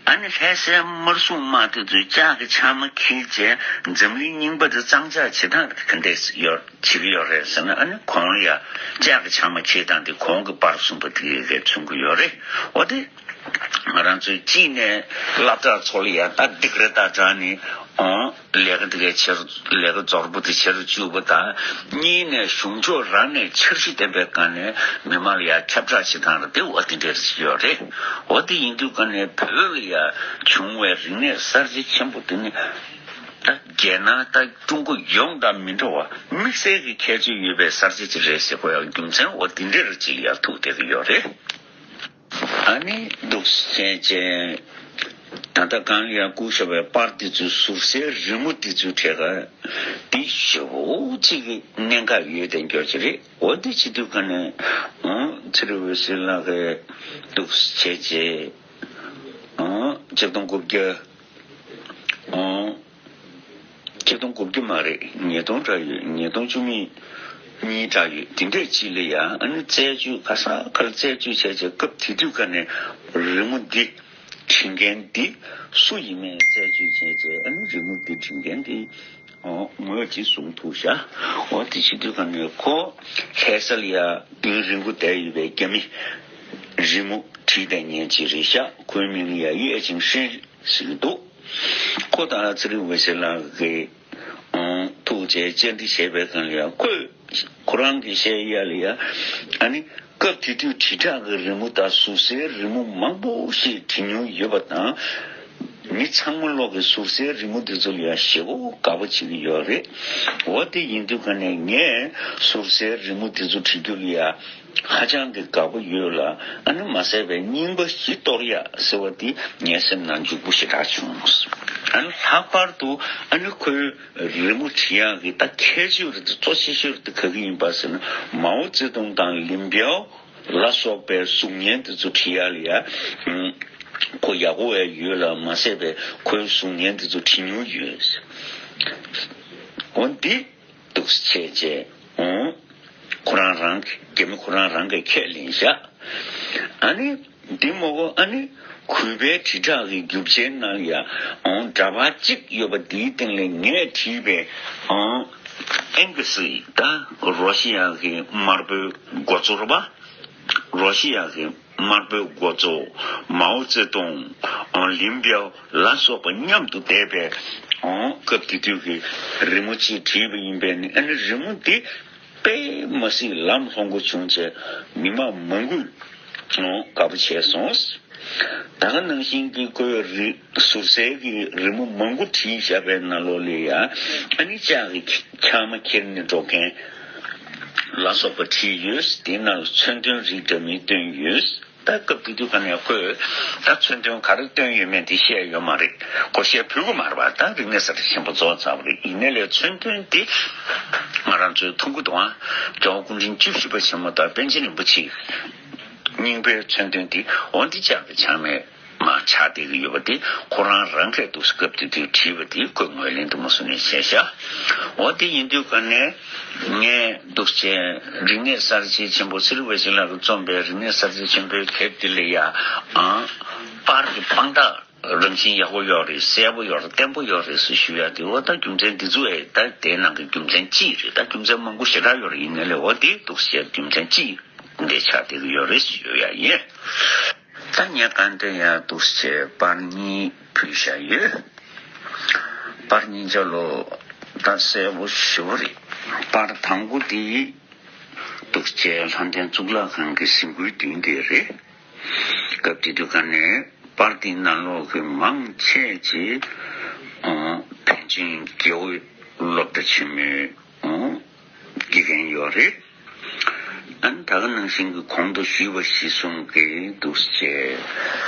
ཨ་ནི་ལྷ་སའི་དམར་སྲུང་དམག་དེ་ཚོས་ལྕགས་ཀྱི་ཕྱགས་མ་འཁྱེར་བྱས་འཛམ་གླིང་རྙིང་པ་དེ་གཙང་ཕྱགས་བྱེད་སྟངས་ག་འདྲས་ཡོད། བྱེད་ཀྱི་ཡོད་རེད་ཟེར་ན། ཨ་ནི་གོང་ལ་ཡ་ལྕགས་ཀྱི་ཕྱགས་མ་འཁྱེར་སྟངས་དེ་གོང་གི་པར་གསུམ་པ་དེ་གས་མཚོན་གྱི་ཡོད་རེད། འོ་དེ་ང་རང་ཚོས་གཅིག་ནས་སློབ་གྲྭ་ཚོ་ལ་ཡ་ད་སྡིགས་ར་ད་དྲག་ནས། ཨང་། ལས་ཀ་དེ་གས་ཆེར། ལས་ཀ་རྫོགས་པོ་དེ་ཆེར་བཅུག་པ་དང་། གཉིས་ནས་གཞུང་ཕྱོགས་རང་ནས་འཆར་གཞི་ལྡན་པའི་སྒང་ནས་མི་མང་ལ་ཡ་ཁྱབ་བསྒྲགས་བྱེད་སྟངས་རེད་དེ། འོ་དེ་འདྲས་ཡོད་རེད། འོ་དེ་ཡིན་དུས་ག་ནས་བོད་ལ་ཡ་བྱུང་བའི་རིག་གནས་གསར་བརྗེ་ཆེན་པོ་དེ་ནི། ད་རྒྱལ་ནང་ད་ཀྲུང་གོ་ཡོངས་དང་མི་འདྲ་བ་དམིགས་བསལ་གྱི་ཁྱད་ཆོས་ཡོད་པའི་གསར་བརྗེ་ཅིག་རེད་ཟེར་དགོས་ཡག་རྒྱུ་མཚན་འོ་དེ་འདྲ་ཅིག་ལ་ཡ་ཐུག་བསྡད་ཀྱི་ཡོད་རེད། ཨ་ནི་འདུག་སེ་བྱས་བྱས། ད་ལྟ་གང་ལ་ཡང་བསྐུར་བཞག་པའི་པར་དེ་ཚོའི་ཟུར་སའི་རི་མོ་དེ་ཚོའི་གྲས་ཀ་དེ་ཞེ་པོ་ཅིག་གི་གནད་འགག་ཡོད་དེ་འགྱོ་ཅིག་རེད། འོ་དེ་བྱེད་དུས་ག་ནས། ཨང་། ཚེ་རིང་འོད་ཟེར་ལགས་ཀྱིས་འདུག་སེ་བྱས་བྱས། ཨང་། ཆིག་སྟོང་དགུ་བརྒྱ། ཨང་། ཆིག་སྟོང་དགུ་བརྒྱ་མ་རེད། ཉིས་སྟོང་འདྲ་ཡོད། ཉིས་སྟོང་བཅུ་མེད་གཉིས་འདྲ་ཡོད། དེ་འདྲས་ཅིག་ལ་ཡ། ཨ་ནི་རྩད་གཅོད་ག་ས་ག་ལ་རྩད་གཅོད་བྱས་བྱས། སྐབས་དེ་དུས་ག་ནས་རི་མོ་འདི་བྲིས་མཁན་འདི་སུ་ཡིན་མིན་རྩད་གཅོད་བྱས་བྱས། ཨ་ནི་རི་མོ་འདི་བྲིས་མཁན་འདི། ཨོ། ངོས་ཅིག་བཟུང་ཐུབ་ཤག་འོ་དེ་བྱེད་དུས་ག་ནས་ཁོ་ལྷ་ས་ལ་ཡ་རྡུལ་རིང་པོ་བསྡད་ཡོད་པའི་རྒྱ་མི་རི་མོ་བྲིས་བསྡད་མཁན་ཅིག་རེད་ཤག་ཁོའི་མིང་ལ་ཡ་ཡེ་ཅིང་ཧྲིན་ཟེར་གྱི་འདུག་ཁོ་དང་ཚེ་རིང་འོད་ཟེར་ལགས་ཀྱིས། ཨང་། ཐུག་བྱས་བཅར་འདྲི་བྱས་པའི་སྒང་ལ་ཡང་ཁོས་ཁོ་རང་གིས་བཤད་ཡ་ལ་ཡ། ཨ་ནི་སྐབས་དེ་དུས་དྲིལ་བསྒྲགས་ཀྱི་རི་མོ་དང་ཟུར་སའི་རི་མོ་མང་པོ་ཞིག་བྲིས་མྱོང་ཡོད་པ་དང་། མི་ཚང་མ་ལོག་གིས་ཟུར་སའི་རི་མོ་དེ་ཚོ་ལ་ཡ་ཞེ་པོ་དགའ་པོ་བྱེད་ཀྱི་ཡོད་རེད། འོ་དེ་ཡིན་དུས་ག་ནས་ངས་ཟུར་སའི་རི་མོ་དེ་ཚོ་བྲིས་རྒྱུ་ལ་ཡ། ཧ་ཅང་གི་དགའ་པོ་ཡོད་ལ། ཨ་ནི་མ་ཟད་པའི་རྙིང་པ་ཞིག་གཏོར་ཡ་ཟེར་བ་འདི་ངའི་སེམས་ནང་འཇུག་པོ་ཞེ་དྲག་བྱུང་། ཨ་ནི་ལྷག་པར་དུ་ཨ་ནི་ཁོའི་རི་མོ་བྲིས་ཡག་གི་ད་ཁྱད་ཆོས་རེད་དེ། གཙོ་ཆེ་ཤོས་རེད་དེ་ག་གི་ཡིན་པ་ཟེར་ན། མའོ་ཙེ་ཏུང་དང་ལིན་པའོ་ལ་སོགས་པའི་གཟུགས་བརྙན་དེ་ཚོ་བྲིས་ཡག་ལ་ཡ། ཁོ་ཡག་པོ་བས་ཡོད་ལ། མ་ཟད་པའི་ཁོའི་གཟུགས་བརྙན་དེ་ཚོ་བྲིས་མྱོང་ཡོད། འོ་འདི་འདུག་སེ་བྱས་བྱས། འོང་། ཁོ་རང་རང་གི། རྒྱ་མི་ཁོ་རང་རང་གིས་ཁས་ལེན་བཞག་ཨ་ནི་འདི་མོ་གོ། ཨ་ནི་གུས་པའི་དྲིལ་བསྒྲགས་ཀྱི་རྒྱུ་ཆའི་ནང་ལ་ཡ། འོང་། འདྲ་པར་གཅིག་ཡོད་པ་འདིའི་སྟེང་ལ་ངས་བྲིས་པའི། འོང་། ཨེང་གི་སི། ད་རོ་ཤི་ཡ་གི་དམར་པོའི་འགོ་གཙོ་རེད་པ། རོ་ཤི་ཡ་གི་དམར་པོའི་འགོ་གཙོ་མའོ་ཙེ་ཏུང་། འོང་། ལིན་པའོ་ལ་སོགས་པ་མཉམ་དུ་བསྡད་པའི། འོང་། སྐབས་དེ་དུས་ཀྱི་རི་མོ་ཅིག་བྲིས་པ་ཡིན་པས་ནི། ཨ་ནི་རི་མོ་འདི་དཔེ་མ་སྲིད་ལམ་ལྷོང་པོ་བྱུང་བྱས། མི་མང་མང་པོས། འོང་། དགའ་པོ་བྱས་སོང་། ད་ག་ནང་བཞིན་གྱི་ཁོའི་རི། ཟུར་སའི་གི་རི་མོ་མང་པོ་བྲིས་བཞག་པའི་ནང་ལོགས་ལ་ཡ། ཨ་ནི་ལྕགས་ཀྱི་ཕྱགས་མ་འཁྱེར་ནས་འགྲོ་མཁན་ལ་སོགས་པ་བྲིས་ཡོད། དེའི་ནང་ལ་མཚོན་དོན་རིགས་འདྲ་མིན་བཏོན་ཡོད། ད་སྐབས་དེ་དུས་ག་ནས་ཁོས་ད་མཚོན་དོན་ག་རེ་བཏོན་ཡོད་མེད་དེ་བཤད་ཡོད་མ་རེད། ཁོ་བཤད་ཕོད་ཀྱི་མ་རེད་པ། ད་རིག་གནས་གསར་བརྗེ་ཆེན་པོ་རྫོགས་ཚར་བ་རེད། ཡིན་ནའི་ལས་མཚོན་དོན་དེ་ང་རང་ཚོས་མཐོང་གི་འདུག་ཨ། རྒྱལ་བ་སྐུ་ཕྲེང་བཅུ་བཞི་པ་ཆེན་མོ་དང་པཎ་ཆེན་རིན་པོ་ཆེའི་སྙིང་པོའི་མཚོན་དོན་དེ། འོ་འདི་ལྕགས་ཀྱི་ཕྱགས་མས། མ་ཆགས་བསྡད་ཀྱི་ཡོད་པ་དེ་ཁོ་རང་རང་གིས་འདུག་སེ་སྐབས་དེ་དུས་བྲིས་པ་དེ་ཁོས་ངོས་ལེན་དུ་མ་སོང་ནས་བྱས་ཤག་འོ་དེ་ཡིན་དུས་ཀ་ནས་ངས་འདུག་སེ་རིག་གནས་གསར་བརྗེ་ཆེན་པོ་ཚེ་རིང་དབང་ཆེན་ལགས་ཀྱིས་རྩོམ་པའི་རིག་གནས་གསར་བརྗེ་ཆེན་པོའི་དེབ་དེ་ལ་ཡ་ཨང་པར་གྱི་དཔང་རྟགས་རང་བཞིན་ཡག་པོ་ཡོད་རེད། གསལ་པོ་ཡོད་རེད། བརྟན་པོ་ཡོད་རེད་ཟེར་ཞུ་ཡ་དེ་འོ་ད་རྒྱུ་མཚན་འདི་ཚོ་ཨེ་ད་དེའི་ནང་གི་རྒྱུ་མཚན་གཅིག་རེད། ད་རྒྱུ་མཚན་མང་པོ་ཞེ་དྲག་ཡོད་རེད། ཡིན་ནའི་ལས་འོ་དེ་འདུག་སེ་རྒྱུ་མཚན་གཅིག་འདི་ཆགས་བསྡད་ཀྱི་ཡོད་རེད་ཞུ་ཡ་ཡིན། ད་ངས་གང་ལྟར་ཡང་འདུག་སེ་པར་གཉིས་ཕུལ་བཞག་ཡོད། པར་གཉིས་ཆ་ལོ་ད་གསལ་པོ་ཞེ་པོ་རེད། པར་དང་པོ་དེ་འདུག་སེ་ལྷ་ལྡན་གཙུག་ལག་ཁང་གི་གཟིམ་འགྲུལ་མདུན་དེ་རེད། སྐབས་དེ་དུས་ཀ་ནས་པར་དེའི་ནང་ལོགས་ཀྱི་མང་ཆེ་ཆེ་ཨ་པཎ་ཆེན་དགེ་འོས་སློབ་གྲྭ་ཆེན་མོའི་ཨ་དགེ་རྒན་ཡོད་རེད། ཨ་ནི་ད་ག་ནང་བཞིན་གྱི་གོང་དུ་ཞུས་པ་གཞིར་བཟུང་གིས་འདུག་སེ་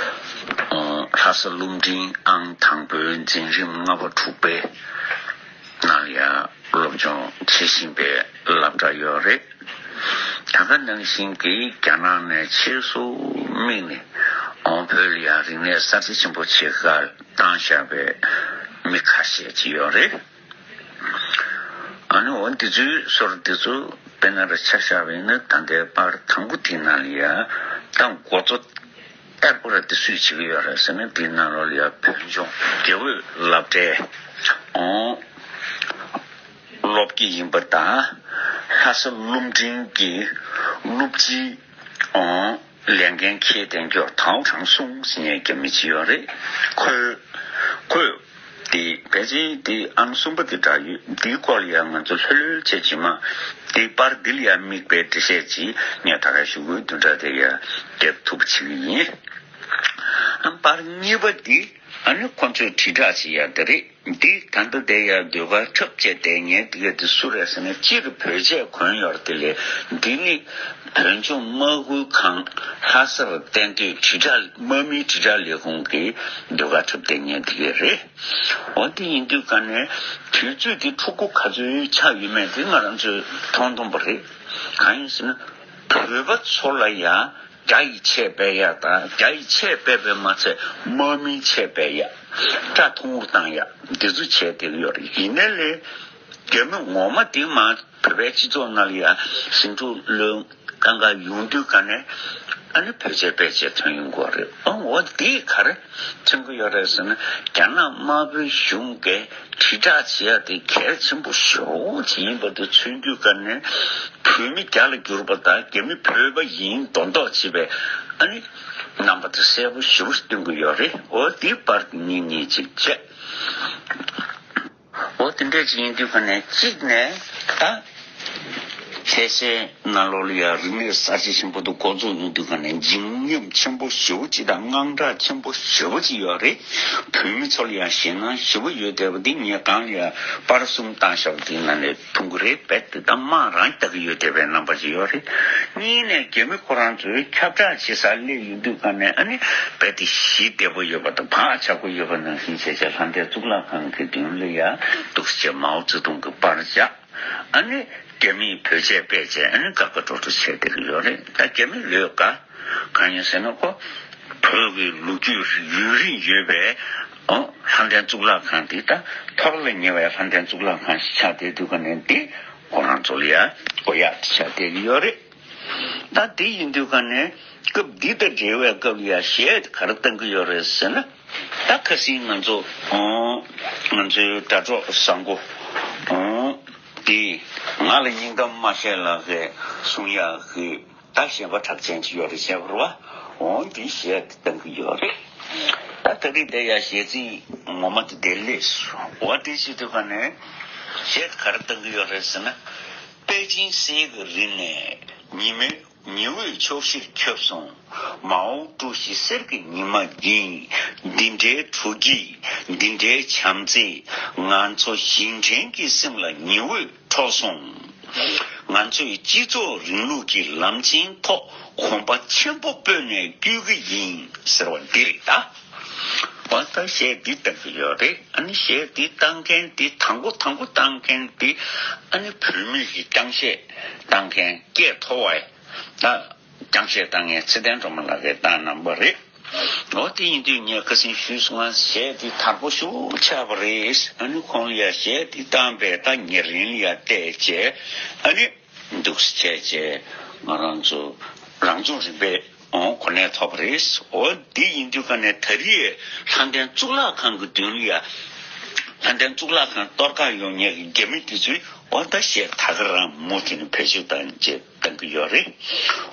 ཨ་ལྷ་ས་སློབ་འབྲིང་ཨང་དང་པོའི་འཛིན་རིམ་ལྔ་པ་དྲུག་པའི་ནང་ལ་ཡང་སློབ་སྦྱོང་བྱེད་བཞིན་པའི་སློབ་གྲྭ་ཡོད་རེད། ད་ག་ནང་བཞིན་གྱི་རྒྱ་ནག་ནས་ཆེད་སུ་དམིགས་ནས་ཨོ་བོད་ལ་ཡང་རིག་གནས་གསར་བརྗེ་ཆེན་པོ་བྱེད་གར་བཏང་བཞག་པའི་མི་ཁ་ཤས་ཅིག་ཡོད་རེད། ཨ་ནི་འོ་འདི་ཚོའི་སོར་འདི་ཚོ་དཔེར་ན་ར་ཆ་བཞག་པ་ཡིན་ན་ད་ལྟའི་པར་དང་པོ་དེའི་ནང་ལ་ཡང་ད་འགོ་གཙོ་ལྟར་པོ་ར་དེ་སུས་བྱེད་ཀྱི་ཡོད་རེད་ཟེར་ན་དེའི་ནང་ལོགས་ལ་ཡང་བོད་ལྗོངས་དགེ་འོས་སློབ་གྲྭའི་ཨོ་སློབ་དགེ་ཡིན་པ་དང་ལྷ་ས་སློབ་འབྲིང་གི་སློབ་སྤྱིའི་ཨོ་ལས་འགན་འཁྱེར་བསྡད་མཁན་ཐའོ་ཁྲང་སུང་ཟེར་མཁན་རྒྱ་མི་ཅིག་ཡོད་རེད། ཁོས་ཁོས་དེ་ཕལ་ཆེར་དེ་ཨང་གསུམ་པ་དེ་འདྲ་ཡོད། དེའི་སྐོར་ལ་ཡང་ང་ཚོ་ལྷོད་ལྷོད་བྱས་ཅིག་མ་དེ་པར་འདི་ལ་ཡང་དམིགས་པའི་འགྲེལ་བཤད་ཅིག་ངས་ད་ག་ཞུ་དགོས་བདུན་ཕྲག་དེ་ཡང་རྒྱབ་ཐུབ་བྱེད་ཀྱི་ཡིན། ཨ་པར་གཉིས་པ་འདི་ཨ་ནི་ཁོ་ཚོས་དྲིལ་བསྒྲགས་བྱེད་ཡ་དེ་རེད། འདི་ད་ལྟ་དེ་ཡང་ཟློས་གར་འཁྲབ་བྱས་བསྡད་མཁན་དེ་ག་དེ་སུ་རེད་ཟེར་ན་སྤྱིར་བོད་ཆས་གོན་ཡོད་རེད། དེ་ལས་འདི་ནི་བོད་ལྗོངས་དམག་ཁུལ་ཁང་ལྷ་སར་གཏན་སྡོད་དྲིལ་བསྒྲགས་དམག་མིའི་དྲིལ་བསྒྲགས་ལས་ཁུངས་ཀྱི་ཟློས་གར་འཁྲབ་བསྡད་མཁན་དེ་ག་རེད། འོ་དེ་ཡིན་དུས་ཀ་ནས་དུས་ཚོད་དེ་ཕྲུ་གུ་ག་ཚོད་ཆགས་ཡོད་མེད་དེ་ང་རང་ཚོས་མཐོང་མཐོང་པ་རེད། གང་ཡིན་ཟེར་ན་བོད་པ་ཚོ་ལ་ཡང་རྒྱ་ཡི་ཆས་སྤྲས་ཡ་དང་རྒྱ་ཡི་ཆས་སྤྲས་པས་མ་ཚད་དམག་མིའི་ཆས་སྤྲས་ཡ། སྐྲ་ཐུང་ངུར་བཏང་ཡ་འདི་ཚོ་བྱས་བསྡད་ཀྱི་ཡོད་རེད། ཡིན་ནའི་ལས་རྒྱ་མི་ངོ་མ་དེ་མ་བོད་པའི་སྤྱི་ཚོགས་ནང་ལ་ཡ་ཟིང་འཁྲུག་བློས་གཏོང་ག་ཡོང་དུས་ཀ་ནས་ཨ་ནི་བོད་ཆས་སྤྲས་བྱས་ཐོན་ཡོང་གི་ཡོད་རེད། ཨ་འོ་འདི་ག་རེ་མཚོན་གྱི་ཡོད་རེད་ཟེར་ན་རྒྱ་ནག་དམར་པོའི་གཞུང་གིས་དྲིལ་བསྒྲགས་བྱེད་ཡ་དེ་གལ་ཆེན་པོ་ཞེ་པོ་ཅིག་ཡིན་པ་དེ་མཚོན་དུས་ཀ་ནས་བོད་མི་རྒྱ་ལ་བསྒྱུར་པ་དང་རྒྱ་མི་བོད་པ་ཡིན་མདོག་མདོག་བྱེད་པའི་ཨ་ནི་རྣམ་པ་དེ་གསལ་པོ་ཞེ་པོ་ཞིག་སྟོན་གྱི་ཡོད་རེད། འོ་དེ་པར་གཉིས་གཉིས་ཅིག་བྱས། འོ་དེ་འདྲས་ཅིག་ཡིན་དུས་ཀ་ནས་གཅིག་ནས་ད་ཁ་ཤས་ནང་ལོགས་ལ་ཡང་རིག་གནས་གསར་བརྗེ་ཆེན་པོ་དེ་འགོ་འཛུགས་ཡོང་དུས་ཀ་ནས་བརྗིད་ཉམས་ཆེན་པོ་ཞེ་པོ་ཅིག་དང་དངངས་སྐྲག་ཆེན་པོ་ཞེ་པོ་ཅིག་ཡོད་རེད། བོད་མི་ཚོ་ལ་ཡང་ཞེད་སྣང་ཞེ་པོ་ཡོད་བསྡད་པ་འདི་ངས་གང་ལ་ཡང་པར་གསུམ་བཏང་བཞག་པ་འདིའི་ནང་ནས་མཐོང་གི་རེད། རྦད་དེ་ད་དམག་རང་ལྟ་གི་ཡོད་བསྡད་པའི་རྣམ་པ་ཅིག་ཡོད་རེད། གཉིས་ནས་རྒྱ་མི་ཁོ་རང་ཚོས་ཁྱབ་བསྒྲགས་བྱེད་སར་སླེབས་ཡོང་དུས་ཀ་ནས་ཨ་ནི་རྦད་དེ་ཞི་བདེ་པོ་ཡོད་པ་དང་བག་ཆགས་པོ་ཡོད་པ་ནང་བཞིན་བྱས་བྱས་ལྷ་ལྡན་གཙུག་ལག་ཁང་གི་མདུན་ལ་ཡང་འདུག་སེ་མའོ་ཙེ་ཏུང་གི་པར་བཞག་ཨ་ནི་རྒྱ་མིས་བོད་ཆས་སྤྲས་བྱས་ཨ་ནི་དགའ་དགའ་སྤྲོ་སྤྲོ་བྱས་བསྡད་ཀྱི་ཡོད་རེད། ད་རྒྱ་མི་ལོས་དགའ། གང་ཡིན་ཟེར་ན་ཁོ་བོད་ཀྱི་ལོ་རྒྱུས་ཡུན་རིང་ཡོད་པའི་ཨོ་ལྷ་ལྡན་གཙུག་ལག་ཁང་འདི་ད་འཐོར་ལ་ཉེ་བའི་ལྷ་ལྡན་གཙུག་ལག་ཁང་ཞིག་ཆགས་བསྡད་དུས་ཀ་ནས་འདི་ཁོ་རང་ཚོ་ལ་ཡ་གོ་ཡག་ཆགས་བསྡད་ཀྱི་ཡོད་རེད། ད་དེ་ཡིན་དུས་ཀ་ནས་སྐབས་འདི་དང་འབྲེལ་བའི་སྐབས་ལ་ཡ་གཞས་ག་རེ་བཏང་གི་ཡོད་རེད་ཟེར་ན། ད་ཁ་སང་ང་ཚོ་ཨོ་ང་ཚོའི་དྲ་གྲོགས་བཟང་པོ་ཨོ་དེ་ང་ལ་སྙིང་གཏམ་མ་བཤད་ལབ་ཀྱི་གསུང་ཡག་གི་ད་གཞས་པ་གྲགས་ཅན་ཅིག་ཡོད་རེད་བཤད་པ་རེད་བ། འོ་འདི་གཞས་དེ་བཏང་གི་ཡོད་རེད། ད་ད་རེས་དེ་ཡ་གཞས་ཚིག་ངོ་མ་དེ་དེ་སླེབས་སོང་། འོ་དེ་བྱེད་དུས་ཀ་ནས་གཞས་དེ་ག་རེ་བཏང་གི་ཡོད་རེད་ཟེར་ན། པེ་ཅིན་གསེར་གྱི་རི་ནས་ཉི་མའི་ཉི་འོད་ཕྱོགས་བཞིར་ཁྱབ་སོང་། མའོ་ཀྲུའུ་ཞི་གསེར་གྱི་ཉི་མ་འགྱིང་། འདི་འདྲའི་དྲོ་སྐྱིད། འདི་འདྲའི་བྱམས་བརྩེ། ང་ཚོ་ཞིང་བྲན་གྱི་སེམས་ལ་ཉི་འོད་འཕྲོ་སོང་། ང་ཚོས་སྤྱི་ཚོགས་རིང་ལུགས་ཀྱི་ལམ་ཆེན་ཐོག་གོམ་པ་ཆེན་པོ་སྤོས་ནས་བསྐྱོད་ཀྱི་ཡིན་ཟེར་བ་འདི་རེད་ད། འོ་ད་གཞས་འདི་བཏང་གི་ཡོད་རེད། ཨ་ནི་གཞས་འདི་བཏང་མཁན་འདི་དང་པོ་དང་པོ་བཏང་མཁན་འདི་ཨ་ནི་བོད་མི་གི་རྐྱང་གཞས་བཏང་མཁན་སྐད་མཐོ་བ་ད། རྐྱང་གཞས་བཏང་མཁན་ཚེ་བརྟན་སྒྲོལ་མ་ལགས་ཀྱིས་བཏང་གནང་བ་རེད། འོ་དེ་ཡིན་དུས་ངས་ཁ་སང་ཞུས་སོང་ང་། གཞས་དེ་དར་པོ་ཞེ་པོ་ཆགས་པ་རེད། ཨ་ནི་ཁོང་ལ་ཡ་གཞས་དེ་བཏང་པས་ད་ཉེར་ལེན་ལ་ཡ་བལྟས་བྱས། ཨ་ནི་འདུག་སེ་བྱས་བྱས་ང་རང་ཚོ་རང་སྐྱོང་རིམ་པས་འོ་གོ་གནས་ཐོབ་པ་རེད། འོ་འདི་ཡིན་དུས་ཀ་ནས་ད་རེས་ལྷ་ལྡན་གཙུག་ལག་ཁང་གི་མདུན་ལ་ཡ། ལྷ་ལྡན་གཙུག་ལག་ཁང་གཏོར་ཁ་ཡོང་མཁན་གྱི་རྒྱ་མི་དེ་ཚོས་འོ་ད་གཞས་ད་ག་རང་མུ་མཐུད་ནས་བེད་སྤྱོད་བཏང་བྱས་བཏང་གི་ཡོད་རེད།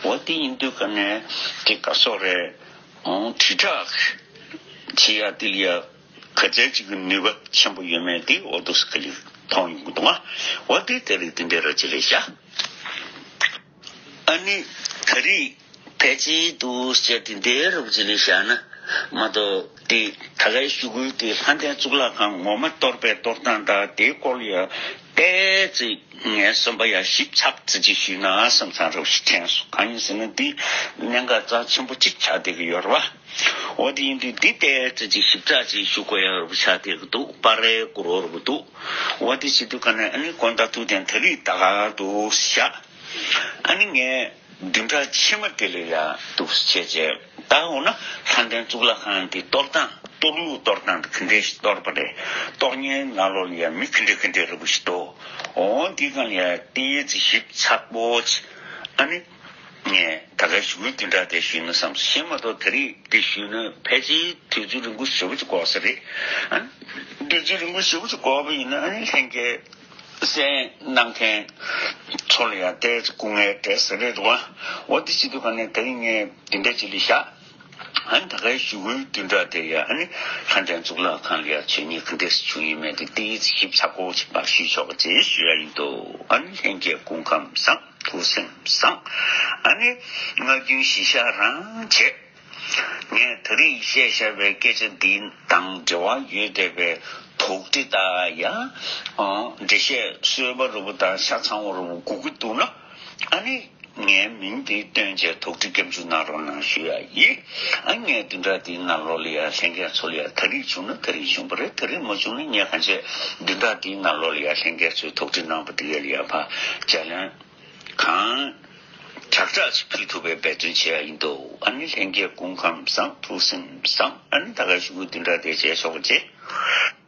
འོ་དེ་ཡིན་དུས་ཀ་ནས་དེ་ག་སོག་རེད། འོ་དྲིལ་བསྒྲགས་བྱེད་ཡ་དེ་ལ་ཡ་ག་ཚད་ཅིག་གི་ནུས་པ་ཆེན་པོ་ཡོད་མེད་དེ་འོ་འདུག་སེ་ག་ལེར་མཐོང་ཡོང་གི་འདུག་ཨ། འོ་དེ་དེ་རིགས་དེ་འདྲའི་ར་ཅི་རེད་ཤག་ཨ་ནི་ད་རེས་ཕལ་ཆེར་འདུག་སེ་དེ་འདྲའི་ར་ཅི་རེད་ཤག་ན་མ་གཏོགས་དེ་ད་གའི་ཞུ་སྐུལ་དེ་ལྷ་ལྡན་གཙུག་ལག་ཁང་ངོ་མ་གཏོར་པའི་གཏོར་སྟངས་དང་དེའི་སྐོར་ལ་ཡ་ཏོག་ཙམ་ངའི་བསམ་པ་ཡ་ཞིབ་ཚགས་ཙི་ཅིག་ཞུས་ན་བསམ་བསམ་ར་ཅིག་དྲན་སོང་། གང་ཡིན་ཟེར་ན་འདི་གནད་འགག་རྩ་ཆེན་པོ་གཅིག་ཆགས་བསྡད་ཀྱི་ཡོད་རེད་བ། འོ་དེ་ཡིན་དུས་འདི་ཏོག་ཙམ་ཅིག་ཞིབ་ཚགས་ཅིག་ཞུ་དགོས་ཡ་ར་ཅིག་ཆགས་བསྡད་ཀྱི་འདུག་པར་རིས་བསྐུར་རོགས་ར་ཅིག་འདུག་འོ་དེ་བྱེད་དུས་ཀ་ནས་ཨ་ནི་དགོང་དག་ཐུག་ཐེངས་ད་རེས་ད་ག་འདུག་ཤག་ཨ་ནི་ངས་བདུན་ཕྲག་ཕྱི་མ་དེ་ལ་ཡ་འདུག་སེ་བྱས་བྱས་ད་འོ་ན་ལྷ་ལྡན་གཙུག་ལག་ཁང་དེ་གཏོར་སྟངས་གཏོར་ལུགས་གཏོར་སྟངས་དེ་ག་འདྲས་ཤིག་གཏོར་བ་རེད། གཏོར་མཁན་ནང་ལོགས་ལ་ཡ་མི་ག་འདྲས་ག་འདྲས་ར་ཅིག་འདུག་འོ་འདི་གང་ལ་ཡ་ཏོག་ཙམ་ཞིབ་ཚགས་པོ་ཅིག་ཨ་ནི་ངས་ད་གའི་ཞུ་སྐུལ་བདུན་ཕྲག་དེ་ཞུས་ན་བསམ་སོང་། གཞན་མ་གཏོགས་ད་རེས་དེ་ཞུས་ན་ཕལ་ཆེར་དུས་ཚོད་རིང་པོ་ཞེ་པོ་ཅིག་འགོར་ས་རེད། ཨ་ནི་དུས་ཚོད་རིང་པོ་ཞེ་པོ་ཅིག་འགོར་བ་ཡིན་ན་ཨ་ནི་ལྷན་རྒྱས་གསན་གནང་མཁན་ཚོ་ལ་ཡང་ཏོག་ཙམ་སྐུ་ངལ་འཕྲད་ས་རེད་འདུག་ག་འོ་དེ་བྱེད་དུས་ག་ནས་ད་རིང་ངས་དེ་འདྲ་ཅིག་ལ་བཞག་ཨ་ནི་ད་གའི་ཞུ་སྐུལ་བདུན་ཕྲག་དེ་ཡ་ཨ་ནི་ལྷ་ལྡན་གཙུག་ལག་ཁང་ལ་ཡ་མཆོད་མཇལ་ག་འདྲས་བྱུང་ཡོད་མེད་དེ་ཏོག་ཙམ་ཞིབ་ཚགས་པོ་ཅིག་ཕར་ཞུས་ཆོག་གི་ཅེས་ཞུ་ཡ་ཡིན་འདུག་ཨ་ནི་ལྷན་རྒྱས་སྐུ་ཁམས་བཟང་། ཐུགས་སེམས་བཟང་། ཨ་ནི་ངག་རྒྱུན་གཞི་བཞག་རང་བྱས། ངས་ད་རེས་བཤད་བཞག་པའི་སྐད་ཆ་འདི་དང་འབྲེལ་བ་ཡོད་བསྡད་པའི་དོགས་འདྲི་དང་ཡ། ཨང་། འགྲེལ་བཤད་གསོལ་བ་རུ་པོ་དང་ཆ་ཚང་བ་རུ་པོ་དགོས་ཀྱི་འདུག་ན། ཨ་ནི་ངའི་མིང་འདི་བཏོན་བྱས་དོགས་འདྲི་སྐྱབས་འཇུག་གནང་རོགས་གནང་ཞུ་ཡ་ཡིན། ཨ་ངས་བདུན་ཕྲག་འདིའི་ནང་ལོགས་ལ་ཡ་ལྷན་རྒྱས་ཚོ་ལ་ཡ་ད་རེས་བྱུང་ན་ད་རེས་བྱུང་བ་རེད། ད་རེས་མ་བྱུང་ན་ངས་གང་བྱས་བདུན་ཕྲག་འདིའི་ནང་ལོགས་ལ་ཡ་ལྷན་རྒྱས་ཚོས་དོགས་འདྲི་གནང་བ་དེ་ག་ལ་ཡ་ཕར་ལྗགས་ལན་གང་དྲག་དྲག་ཅིག་ཕུལ་ཐུབ་པའི་འབད་བརྩོན་བྱེད་ཡ་ཡིན་འདུག་ཨ་ནི་ལྷན་རྒྱས་སྐུ་ཁམས་བཟང་། ཐུགས་སེམས་བཟང་། ཨ་ནི་ད་ག་ཞུ་སྐུལ་བདུན་ཕྲག་དེ་བྱས་ཆོག་པ་བྱེད།